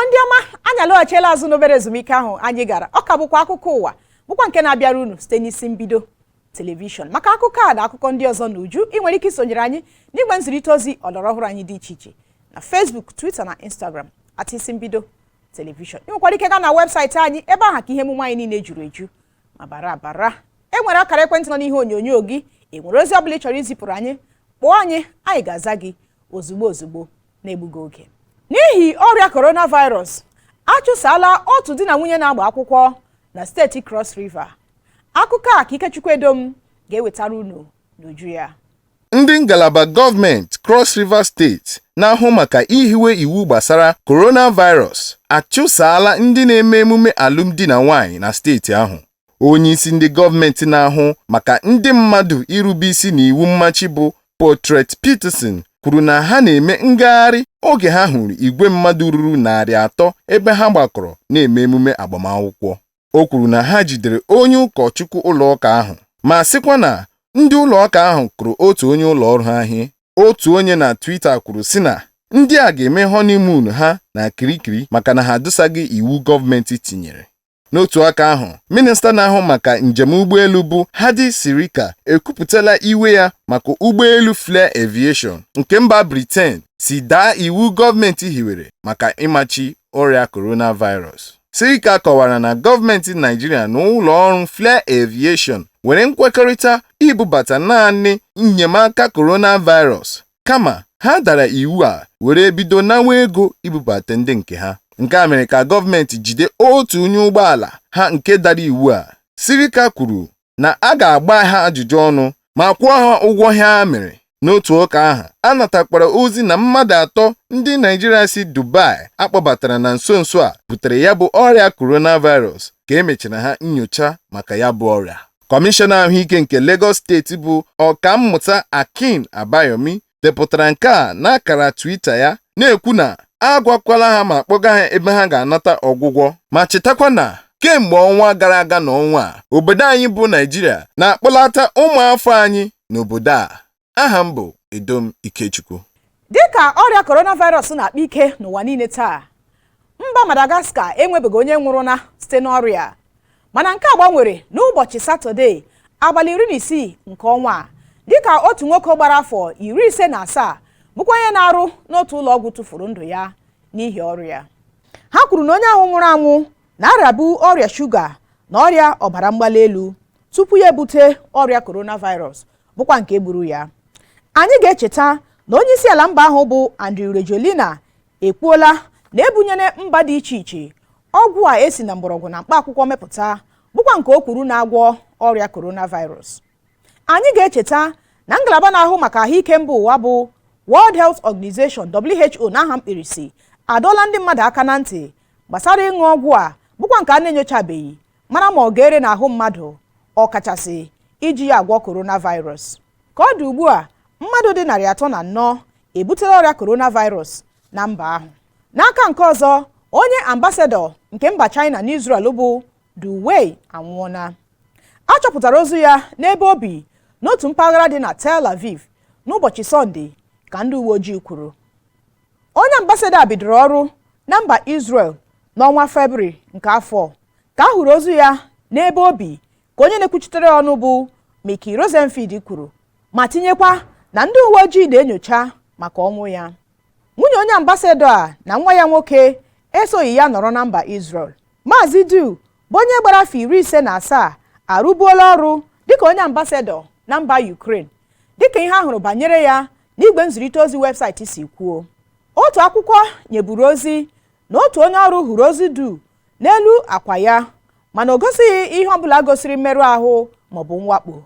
Ndị ọma, anyị alọghachiela azụ n'obere ezumike ahụ anyị gara. Ọ ka bụkwa akụkọ ụwa, bụkwa nke na-abịara unu site n'Isi Mbido Telivishọn. Maka akụkọ a na akụkọ ndị ọzọ n'uju, ị nwere ike isonyere anyị n'igwe nzirịta ozi ọlọrọ ọhụrụ anyị dị iche iche na Facebook, Twitter na Instagram @IsiMbidoTelivishọn. Ị nwekwara ike gaa na webụsaịtị anyị. Ebe ahụ ka ihe emume anyị niile juru eju ma bara abara. E nwere akara ekwentị nọ n'ihe onyonyo gị. E nwere ozi ọbụla ị chọrọ izipụrụ anyị, kpọọ anyị, anyị ga-aza gị ozugbo ozugbo na-egbughị oge. N'ihi ọrịa coronavirus, achụsala otu di na nwunye na-agba akwụkwọ na steeti Cross River. Akụkọ a ka Ikechukwu Edom ga-ewetara unu n'uju ya. Ndị ngalaba gọọmenti Cross River Steeti na-ahụ maka ihiwe iwu gbasara coronavirus achụsaala ndị na-eme emume alụmdi na nwaanyị na steeti ahụ. Onyeisi ndị gọọmenti na-ahụ maka ndị mmadụ irube isi n'iwu mmachi bụ Portrait Peterson kwuru na ha na-eme ngagharị oge ha hụrụ igwe mmadụ ruru 300 ebe ha gbakọrọ na-eme emume agbamakwụkwọ. O kwuru na ha jidere onye ụkọchukwu ụlọụka ahụ, ma sịkwa na ndị ụlọụka ahụ kụrụ otu onye ụlọ ọrụ ha ihe. Otu onye na Twitter kwuru sị na ndị a ga-eme honeymoon ha na Kirikiri maka na ha adosaghị iwu gọọmenti tinyere. N'otu aka ahụ, minista na-ahụ maka njem ụgbọelu bụ Hadi Sirika ekwupụtala iwe ya maka ụgbọelu Flair Aviation nke mba Britain si daa iwu gọọmenti hiwere maka ịmachi ọrịa coronavirus. Sirika kọwara na gọọmenti Naijiria na ụlọ ọrụ Flair Aviation nwere nkwekọrịta ibubata naanị enyemaka coronavirus, kama ha dara iwu a were bido nawa ego ibubata ndị nke ha. Nke a mere ka gọọmenti jide otu onye ụgbọala ha nke dara iwu a. Sirika kwuru na a ga-agba ha ajụjụ ọnụ ma kwụọ ha ụgwọ ha mere. N'otu ụka ahụ, a natakwara ozi na mmadụ atọ ndị Naijiria si Dubai akpọbatara na nso nso a butere ya bụ ọrịa coronavirus ka emechara ha nyocha maka ya bụ ọrịa. Kọmishọna ahụike nke Lagos Steeti bụ Ọkammụta Akin Abayomi depụtara nke a n'akara Twitter ya, na-ekwu na a gwakwala ha ma kpọga ha ebe ha ga-anata ọgwụgwọ, ma chetakwa na kemgbe ọnwa gara aga na ọnwa a, obodo anyị bụ Naijiria na-akpọlata ụmụafọ anyị n'obodo a. Aha m bụ Edom Ikechukwu. Dịka ọrịa coronavirus na-akpa ike n'ụwa niile taa, mba Madagascar enwebeghị onye nwụrụna site n'ọrịa, mana nke a gbanwere n'ụbọchị Satọde, abalị 16 nke ọnwa a, dịka otu nwoke gbara afọ 57, bụkwa onye na-arụ n'otu ụlọ ọgwụ, tụfuru ndụ ya n'ihi ọrịa. Ha kwuru na onye ahụ nwụrụ anwụ na-arịabu ọrịa shuga na ọrịa ọbara mgbali elu tupu ya ebute ọrịa coronavirus, bụkwa nke gburu ya. Anyị ga-echeta na onye isi ala mba ahụ bụ Andry Rajoelina ekwuola na ebunyere mba dị iche iche ọgwụ a esi na mgbọrọgwụ na mkpa akwụkwọ mepụta, bụkwa nke o kwuru na-agwọ ọrịa coronavirus. Anyị ga-echeta na ngalaba na-ahụ maka ahụike mba ụwa bụ World Health Organization, WHO n'aha mkpirisi, adọọla ndị mmadụ aka na ntị gbasara ịṅụ ọgwụ a, bụkwa nke a na-enyochabeghị mara ma ọ ga-ere n'ahụ mmadụ, ọkachasị iji ya agwọ coronavirus. Ka ọ dị ugbu a, mmadụ dị 304 ebutela ọrịa coronavirus na mba ahụ. N'aka nke ọzọ, onye ambasadọ nke mba China n'Israel bụ Du Wei anwụọna. A chọpụtara ozu ya n'ebe o bi n'otu mpaghara dị na Tel Aviv n'ụbọchị Sọnde, ka ndị uwe ojii kwuru. Onye ambasadọ a bidoro ọrụ na mba Israel n'ọnwa Febrụwarị nke afọ. Ka a hụrụ ozu ya n'ebe o bi, ka onye na-ekwuchitere ọnụ bụ Mickey Rosenfield kwuru, ma tinyekwa na ndị uwe ojii na-enyocha maka ọnwụ ya. Nwunye onye ambasadọ a na nwa ya nwoke esoghị ya nọrọ na mba Israel. Maazị Du, bụ onye gbara afọ 57, arụbuola ọrụ dịka onye ambasadọ na mba Ukraine, dịka ihe a hụrụ banyere ya n'igwe nzirịta ozi webụsaịtị si kwuo. Otu akwụkwọ nyeburu ozi na otu onye ọrụ hụrụ ozu Du n'elu akwa ya, mana o gosighị ihe ọbụla gosiri mmerụ ahụ maọbụ mwakpo.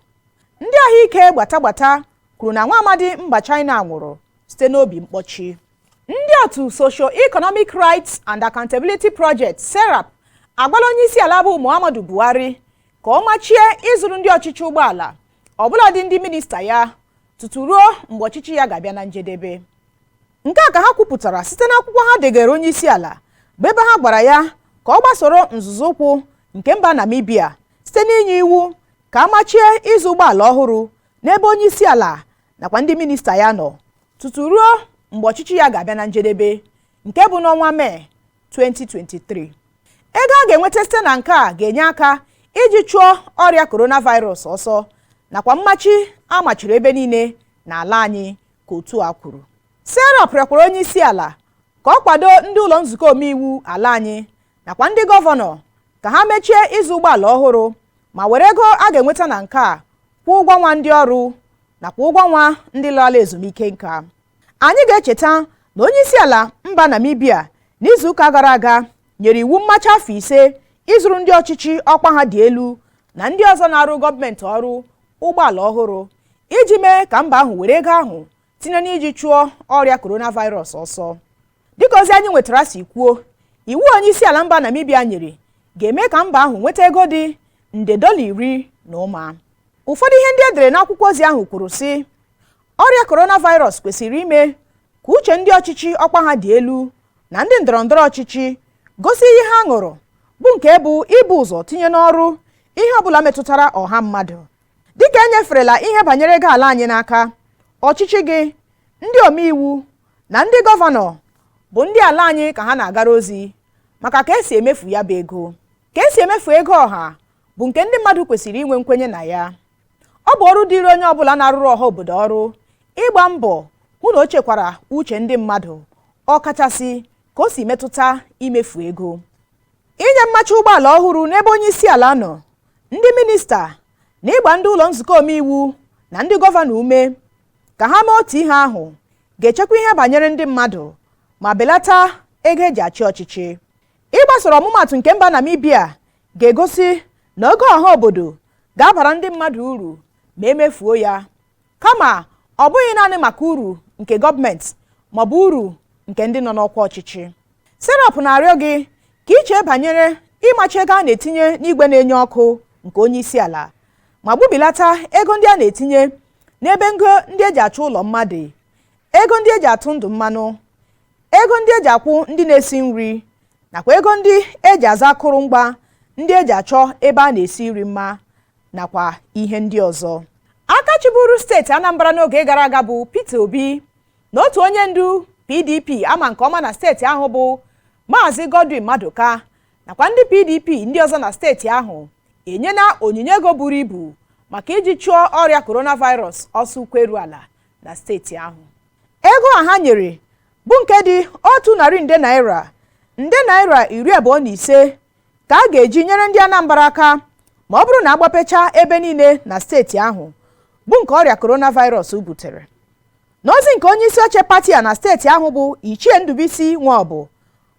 Ndị ahụike gbata gbata kwuru na nwa amadi mba China nwụrụ site n'obi mkpọchi. Ndị otu Socio-Economic Rights and Accountability Project, SERAP, agwala onye isi ala bụ Muhammadu Buhari ka ọ machie ịzụrụ ndị ọchịchị ụgbọala, ọbụladị ndị minista ya, tutu ruo mgbe ọchịchị ya ga-abịa na njedebe. Nke a ka ha kwupụtara site n'akwụkwọ ha degara onye isi ala, bụ ebe ha gwara ya ka ọ gbasoro nzọụkwụ ụkwụ nke mba Namibia site n'inye iwu ka a machie ịzụ ụgbọala ọhụrụ n'ebe onye isi ala nakwa ndị minista ya nọ tutu ruo mgbe ọchịchị ya ga-abịa na njedebe, nke bụ n'ọnwa Mee 2023. Ego a ga-enweta site na nke a ga-enye aka iji chụọ ọrịa coronavirus ọsọ nakwa mmachi a machiri ebe niile n'ala anyị, ka otu a kwuru. SERAP rịọkwara onye isi ala ka ọ kwado ndị ụlọ nzukọ omeiwu ala anyị nakwa ndị gọvanọ ka ha mechie ịzụ ụgbọala ọhụrụ ma were ego a ga-enweta na nke a kwụọ ụgwọ ọnwa ndị ọrụ nakwa ụgwọ ọnwa ndị larala ezumike nka. Anyị ga-echeta na onye isi ala mba Namibia n'izuụka gara aga nyere iwu mmachi afọ 5 ịzụrụ ndị ọchịchị ọkwa ha dị elu na ndị ọzọ na-arụ gọọmenti ọrụ ụgbọala ọhụrụ iji mee ka mba ahụ were ego ahụ tinye n'iji chụọ ọrịa coronavirus ọsọ. Dịka ozi anyị nwetara si kwuo, iwu onye isi ala mba Namibia nyere ga-eme ka mba ahụ nweta ego dị nde $10 na ụma. Ụfọdụ ihe ndị e dere n'akwụkwọ ozi ahụ kwuru sị, ọrịa coronavirus kwesịrị ime ka uche ndị ọchịchị ọkwa ha dị elu na ndị ndọrọndọrọ ọchịchị gosi ihe ha ṅụrụ bụ nke bụ ibu ụzọ tinye n'ọrụ ihe ọbụla metụtara ọha mmadụ. Dịka e nyeferela ihe banyere ego ala anyị n'aka ọchịchị gị, ndị omeiwu na ndị gọvanọ bụ ndị ala anyị ka ha na-agara ozi maka ka esi emefu ya bụ ego. Ka esi emefu ego ọha bụ nke ndị mmadụ kwesịrị inwe nkwenye na ya. Ọ bụ ọrụ dịịrị onye ọbụla na-arụrụ ọha obodo ọrụ ịgba mbọ hụ na o chekwara uche ndị mmadụ, ọkachasị ka o si metụta imefu ego. Inye mmachi ụgbọala ọhụrụ n'ebe onye isi ala nọ, ndị minista na ịgba ndị ụlọ nzukọ omeiwu na ndị gọvanọ ume ka ha mee otu ihe ahụ ga-echekwa ihe banyere ndị mmadụ ma belata ego eji achị ọchịchị. Ịgbasoro ọmụmatụ nke mba Namibia ga-egosi na ego ọha obodo ga-abara ndị mmadụ uru ma emefuo ya, kama ọ bụghị naanị maka uru nke gọọmenti maọbụ uru nke ndị nọ n'ọkwa ọchịchị. SERAP na-arịọ gị ka ị chee banyere ịmachi ego a na-etinye n'igwe na-enye ọkụ nke onye isi ala ma gbubilata ego ndị a na-etinye n'ebe ngo ndị eji achọ ụlọ mmadụ, ego ndị eji atụ ndụ mmanụ, ego ndị eji akwụ ndị na-esi nri nakwa ego ndị eji aza akụrụngwa ndị eji achọ ebe a na-esi nri mma nakwa ihe ndị ọzọ. Aka chịburu steeti Anambra n'oge gara aga bụ Peter Obi na otu onye ndu PDP ama nke ọma na steeti ahụ bụ Maazị Godwin Maduka nakwa ndị PDP ndị ọzọ na steeti ahụ enyela onyinye ego buru ibu maka iji chụọ ọrịa coronavirus ọsọ ụkwụ eru ala na steeti ahụ. Ego a ha nyere bụ nke dị 100 nde naira, nde naira 25 ka a ga-eji nyere ndị Anambra aka ma ọ bụrụ na agbapecha ebe niile na steeti ahụ bụ nke ọrịa coronavirus butere. N'ozi nke onye isi oche pati a na steeti ahụ bụ Ichie Ndubuisi Nwaọbụ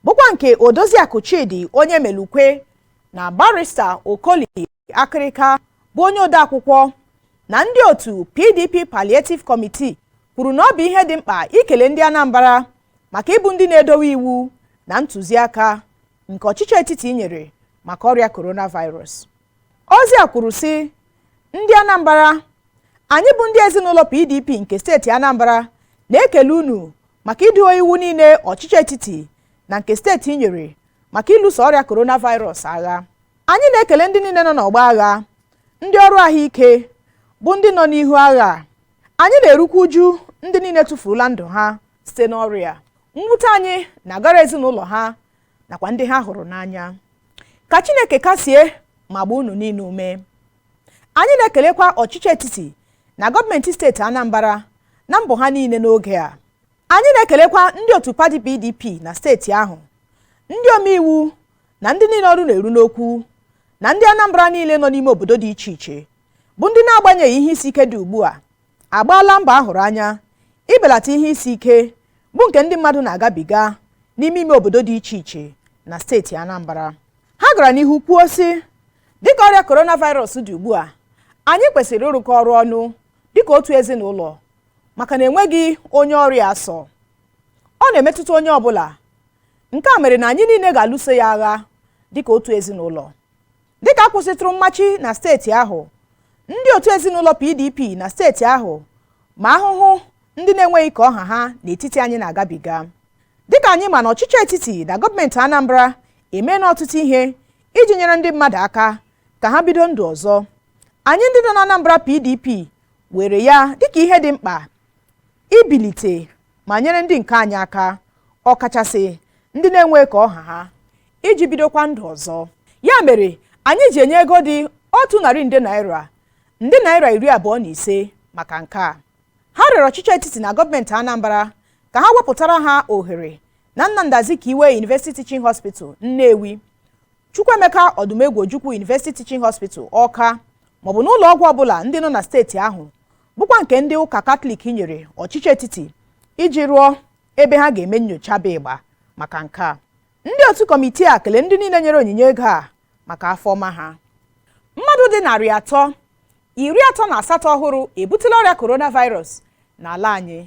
bụkwa nke Odoziakụ Chidi onye Melukwe na Barrister Okoli Akịrịka bụ onye odeakwụkwọ na ndị otu PDP Palliative Committee kwuru na ọ bụ ihe dị mkpa ikele ndị Anambra maka ịbụ ndị na-edowe iwu na ntụziaka nke ọchịchị etiti nyere maka ọrịa coronavirus. Ozi a kwuru sị, ndị Anambra, anyị bụ ndị ezinụlọ PDP nke steeti Anambra na-ekele unu maka idowe iwu niile ọchịchị etiti na nke steeti nyere maka ịlụso ọrịa coronavirus agha. Anyị na-ekele ndị niile nọ n'ọgbọ agha, ndị ọrụ ahụike bụ ndị nọ n'ihu agha. Anyị na-erukwa uju ndị niile tụfurula ndụ ha site n'ọrịa. Mwute anyị na-agara ezinụlọ ha nakwa ndị ha hụrụ n'anya. Ka Chineke kasie ma gbaa unu niile ume. Anyị na-ekelekwa ọchịchị etiti na gọọmenti steeti Anambra na mbọ ha niile n'oge a. Anyị na-ekelekwa ndị otu pati PDP na steeti ahụ, ndị omeiwu na ndị niile ọrụ na-eru n'okwu na ndị Anambra niile nọ n'ime obodo dị iche iche bụ ndị na-agbanyeghị ihe isi ike dị ugbu a agbaala mbọ ahụrụ anya ibelata ihe isi ike bụ nke ndị mmadụ na-agabiga n'ime ime obodo dị iche iche na steeti Anambra. Ha gara n'ihu kwuo sị, dịka ọrịa coronavirus dị ugbu a, anyị kwesịrị ịrụkọ ọrụ ọnụ dịka otu ezinụlọ maka na enweghị onye ọrịa asọ. Ọ na-emetụta onye ọbụla. Nke a mere na anyị niile ga-alụso ya agha dịka otu ezinụlọ. Dịka a kwụsịtụrụ mmachi na steeti ahụ, ndị otu ezinụlọ PDP na steeti ahụ ma ahụhụ ndị na-enweghị ka ọha ha n'etiti anyị na-agabiga. Dịka anyị ma na ọchịchị etiti na gọọmenti Anambra emeela ọtụtụ ihe iji nyere ndị mmadụ aka ka ha bido ndụ ọzọ, anyị ndị nọ na Anambra PDP were ya dịka ihe dị mkpa ibilite ma nyere ndị nke anyị aka, ọkachasị ndị na-enweghị ka ọ ha ha iji bidokwa ndụ ọzọ. Ya mere anyị ji enye ego dị ₦100 nde, nde naira 25 maka nke a. Ha rịọrọ ọchịchị etiti na gọọmenti Anambra ka ha wepụtara ha ohere na Nnamdi Azikiwe University Teaching Hospital, Nnewi, Chukwuemeka Odumegwu Ojukwu University Teaching Hospital, Awka, maọbụ n'ụlọ ọgwụ ọbụla ndị nọ na steeti ahụ, bụkwa nke ndị ụka Katọlik nyere ọchịchị etiti iji rụọ ebe ha ga-eme nyocha bụ ịgba maka nke a. Ndị otu kọmitii a kelee ndị niile nyere onyinye ego a maka afọ ọma ha. Mmadụ dị 338 ọhụrụ ebutela ọrịa coronavirus n'ala anyị.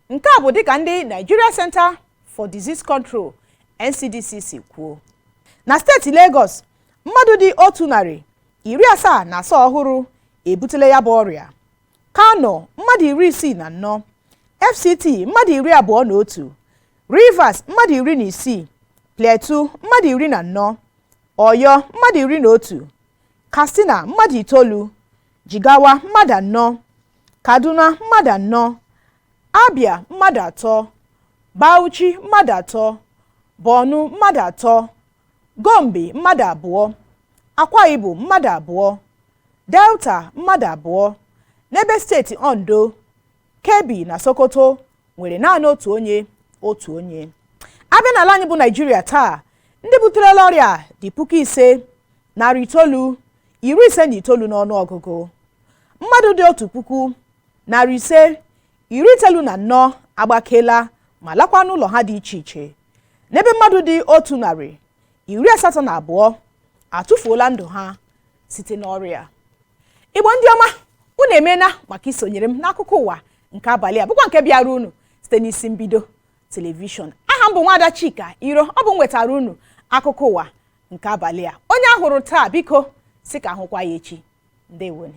Nke a bụ dịka ndị Nigeria Center for Disease Control, NCDC, si kwuo. Na steeti Lagos, mmadụ dị 177 ọhụrụ ebutela ya bụ ọrịa. Kano, mmadụ 64. FCT, mmadụ 21. Rivers, mmadụ 16. Plateau, mmadụ 14. Ọyọ, mmadụ 11. Katsina, mmadụ 9. Jigawa, mmadụ 4. Kaduna, mmadụ 4. Abia, mmadụ 3. Bauchi, mmadụ 3. Borno, mmadụ 3. Gombe, mmadụ 2. Akwa Ibom, mmadụ 2. Delta, mmadụ 2. N'ebe steeti Ondo, Kebbi na Sokoto nwere naanị otu onye, otu onye. Abịa n'ala anyị bụ Naijiria taa, ndị buterela ọrịa dị 5,959 n'ọnụ ọgụgụ. Mmadụ dị 1,594 agbakela ma lakwa n'ụlọ ha dị iche iche, n'ebe mmadụ dị 182 atụfuola ndụ ha site n'ọrịa. Igbo ndị ọma, unu emeela maka isonyere m n'akụkọ ụwa nke abalị a, bụkwa nke bịara unu site n'Isi Mbido Telivishọn. Aha m bụ Nwaada Chika Iro. Ọ bụ m wetara unu akụkọ ụwa nke abalị a. Onye ahụrụ taa, biko si ka ahụkwa ya echi. Ndewoni.